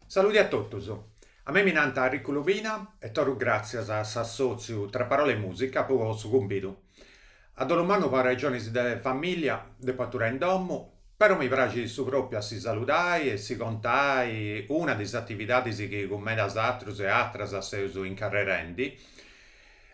Saludi a totus, a mei mi nant Arricu Lobina e torru gràtzias a s'assòtziu Tra Parole e Musica po su cumbidu. A dolu mannu po arrexonis de famìllia depu aturai in domu, però mi praxit su pròpiu a si saludai e si contai una de is atividadis chi cun medas atrus e atras seus incarrerendi.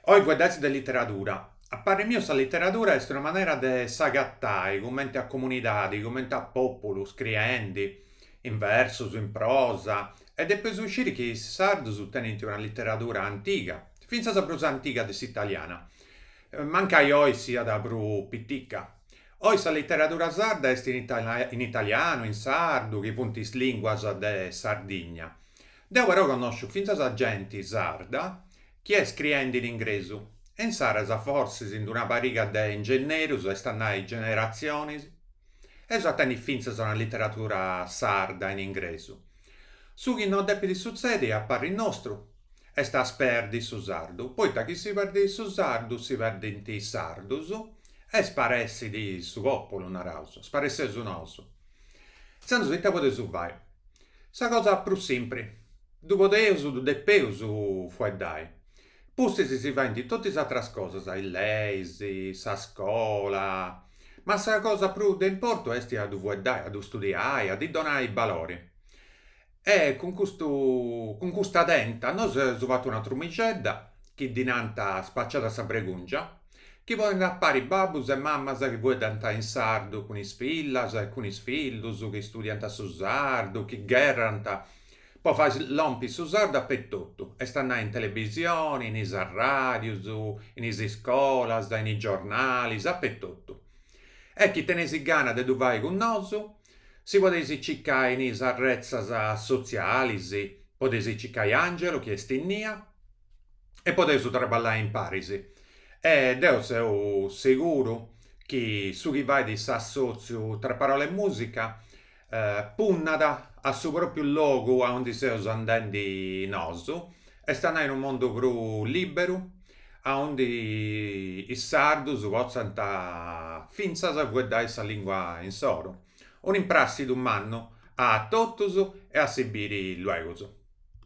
Oi fueddaus de literadura. A parri miu sa literadura est una manera de s'agatai cumenti a comunidadi, cumenti a pòpulu, scriendi, in versus, in prosa, e depeus sciri chi is sardus tenint una literadura antiga, fintzas prus antiga de s'italiana, mancai oi siat prus pitica. Oi sa literadura sarda est in italianu, in sardu, chi funt is linguas de Sardigna. Deu però connosciu fintzas genti sarda chi est scriendi in ingresu, e insaras fortzis in d'una pariga de ingennerus, est a nai generatzionis, Eus a tenni fintzas una literatura sarda in ingresu. Su chi no depit sutzedi, a parri nostru, est a sperdi su sardu, poita chi si perdit su sardu si perdint is sardus e sparessit su populu, naraus, sparesseus nosu. Intzandus ita podeus fai? Sa cosa prus simpri, ddu podeus, ddu depeus fueddai. Pustis si faint totu is atras cosas, is leis, sa scola, ma sa cosa prus de importu est a ddu fueddai, a ddu studiai, a ddi donai balori. E cun custu cun custa tenta nosu eus fatu una trumixedda chi ddi nant Spaciada sa Bregungia, chi ponit a pari babbus e mammas chi fueddant in sardu cun is fillas e cun is fillus, chi studiant su sardu, chi gherrant Po fai lompi su sardu apetotu, est a nai in televisioni, in is arràdius, in is iscolas, in is giornalis, apetotu. E chi teneis gana de ddu fai cun nosu, si podeis circai in is arretzas sotzialis, podeis circai Angelo chi est innia, e podeus traballai imparis. E deu seu seguru chi su chi fait s'assòtziu Tra Parole e Musica Punnat a su pròpiu logu aundi seus andendi nosu, est a nai unu mundu prus lìberu, aundi is sardus potzant fintzas fueddai sa lìngua insoru. Un'impràssidu mannu a totus e a si biri luegus.